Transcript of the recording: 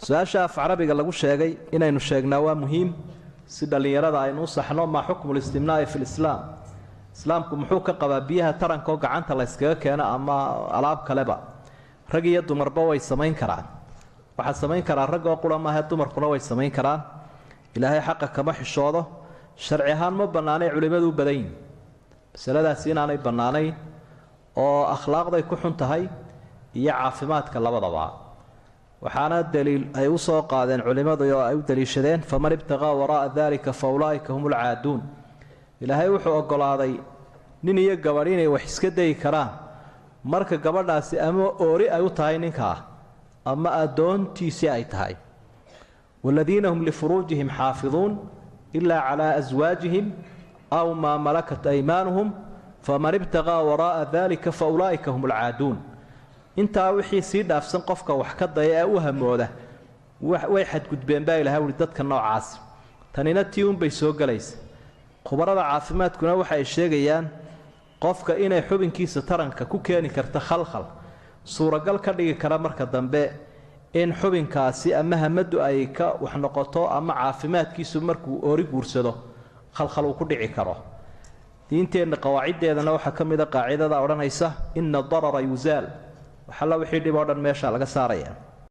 Su-aasha af carabiga lagu sheegay inaynu sheegnaa waa muhiim si dhallinyarada aynu u saxno. Maa xukmu listimnaa'i fi lislaam? Islaamku muxuu ka qabaa biyaha taranka oo gacanta la yskaga keeno ama alaab kaleba? Rag iyo dumarba way samayn karaan. Waxaa samayn karaa rag oo qura maahe, dumarkuna way samayn karaan. Ilaahay xaqa kama xishoodo. Sharci ahaan ma bannaanay, culimmadu u badan yihin masaladaasi inaanay bannaanayn oo akhlaaqday ku xun tahay iyo caafimaadka labadaba. Waxaana daliil ay u soo qaadeen culimmadu oo ay u daliishadeen faman ibtaqaa waraa'a dalika fa ulaa'ika hum ulcaaduun. Ilaahay wuxuu oggolaaday nin iyo gabadh inay wax iska dayi karaan marka gabadhaasi ama oori ay u tahay ninkaa ama addoontiisii ay tahay. Waaladiina hum lifuruujihim xaafiduun ilaa calaa aswaajihim aw maa malakat aymaanuhum faman ibtaqaa waraa'a dalika fa ulaa'ika hum ulcaaduun. Intaa wixii sii dhaafsan qofka wax ka daya ee u hamooda way xadgudbeen baa ilahay uhi dadka noocaasi. Tanina tii unbay soo gelaysa. Khubarada caafimaadkuna waxa ay sheegayaan qofka inay xubinkiisa taranka ku keeni karta khalkhal suuragal ka dhigi kara marka dambe in xubinkaasi ama hamadu ay ka wax noqoto ama caafimaadkiisu markuu oori guursado khalkhal uu ku dhici karo. Diinteenna qawaaciddeedana waxaa ka mid a qaacidada odhanaysa ina darara yusaal, waxalla wixii dhib oo dhan meesha laga saaraya.